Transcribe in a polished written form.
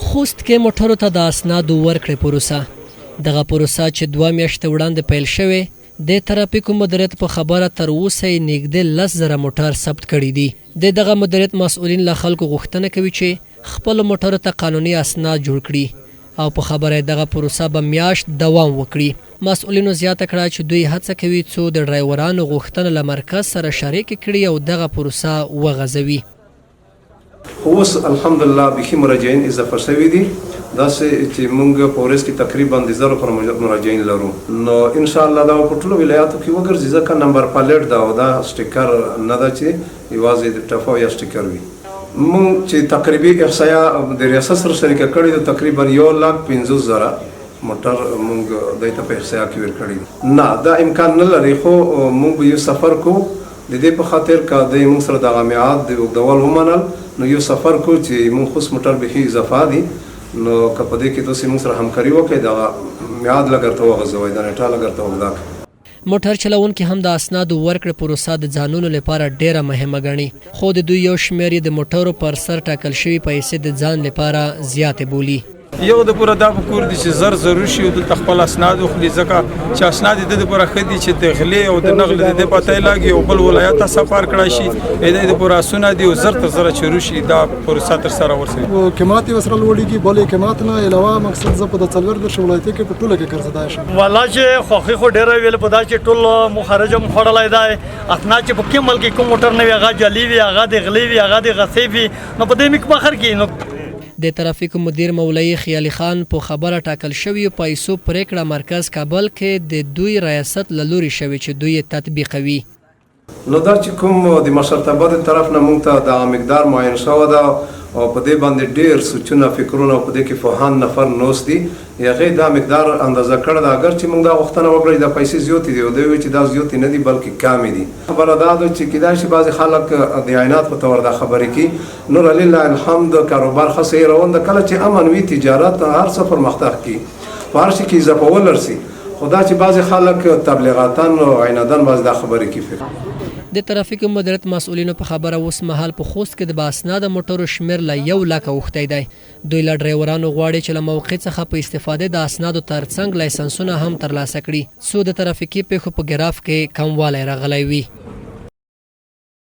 خوست کې موټرو ته د اسنادو ورکړې پروسه. دغه پروسه چې 2 میاشتې وړاندې پیل شوې، د ترافیکو مدیریت په خبره تر اوسه یې نږدې 10,000 موټر ثبت کړي دي. د دغه مدیریت مسؤلین له خلکو غوښتنه کوي چې خپلو موټرو ته قانوني اسناد جوړ کړي او په خبره یې دغه پروسه به میاشت دوام وکړي. مسؤلینو زیاته کړه چې دوی هڅه کوي څو د ډرایورانو غوښتنه له مرکز سره شریکه کړي او دغه پروسه وغځوي. خو اوس الحمدالله بیخي مراجعین اضافه شوي دي، داسې چې مونږ په ورځ کې تقریبا د 1000 پر مراجعین لرو، نو انشاءالله دا به په ټولو ولایاتو کې وګرځي، ځکه نمبر پلیټ ده او دا سټیکر نه ده چې یوازې د ټپه یا سټیکر وي. مونږ چې تقریبي احصایه د ریاست سره شریکه کړې ده، تقریبا 1,50,000 موټر مونږ دوی ته په احصایه کې ورکړي دي. نه، دا امکان نه لري، خو مونږ به یو سفر کوو د دې په خاطر که دوی مونږ سره دغه میعاد د اوږدول ومنل، نو یو سفر کوو چې مونږ خوست موټر بیخي اضافه دي، نو که په دې کې تاسې مونږ سره همکاري وکړئ، دغه میعاد لږ درته وغځوئ، دا نیټه لږ درته اوږده کړئ. موټر چلوونکي هم د اسنادو ورکړې پروسه د ځانونو لپاره ډېره مهمه ګڼي، خو د دوی یو شمېر یې د موټرو پر سر ټاکل شوي پیسې د ځان لپاره زیاتې بولي. یو د پوره دا پکور دي چې زر ضرور شي او دلته خپل اسناد وخلي، ځکه چې اسناد د دې پوره ښه دي چې د غلې او د نغلې د دې پته یې لاګي او بل ولایت ته سفر کړای شي. د دې پوره اسونه دي او زر تر زره چورو شي دا پروسه تر سره ورسوي. او قیمت یې ورسره لوړېږي، بلې قیمت نه علاوه مقصد زه په د 34 ولایتي کې په ټوله کې ګرځېدای شم. والا چې خوښي خو ډېره ویل په دا چې ټول مخارج هم خوړلی دی. اسناد چې په کوم ملک کې کوم موټر نه وي، هغه جعلي وي، هغه د غلې وي، هغه د غصې وي، نو په دې مې کوم اخر کې نو. د ترافیکو مدیر مولوي خیالي خان په خبره ټاکل شویو پیسو پرېکړه مرکز کابل کې د دوی ریاست له لوري شوې چې دوی یې تطبیقوي. نو دا چې کوم د مشرتابه د طرف نه مونږ ته دغه مقدار معین شوی ده او په دې باندې ډېر سوچونه فکرونه او په دې کې پوهان نفر نوست دي، هغې دا مقدار اندازه کړې ده. اګر چې مونږ دا غوښتنه وکړه چې دا پیسې زیاتې دي، او دوی وویل چې دا زیاتې نه دي بلکې کمې دي. خبره دا ده چې کیدای شي بعضې خلک د عینات په تور دا خبرې کوي، نور لله الحمد کاروبار ښه صحیح روان ده. کله چې امن وي تجارت هر څه پرمختګ کوي، په هر شي کې اضافه ولرسي، خو دا چې بعضې خلک تبلیغاتن او عینادن بعضې دا خبرې کوي. فکر د ترافیکو مدیریت مسؤلینو په خبره اوس مهال په خوست کې د بااسناده موټرو شمېر له 1 لک اوښتی دی. دوی له ډرایورانو غواړي چې له موقع څخه په استفادې د اسنادو ترڅنګ لایسنسونه هم ترلاسه کړي، څو د ترافیکي پېښو په ګراف کې کموالی راغلی وي.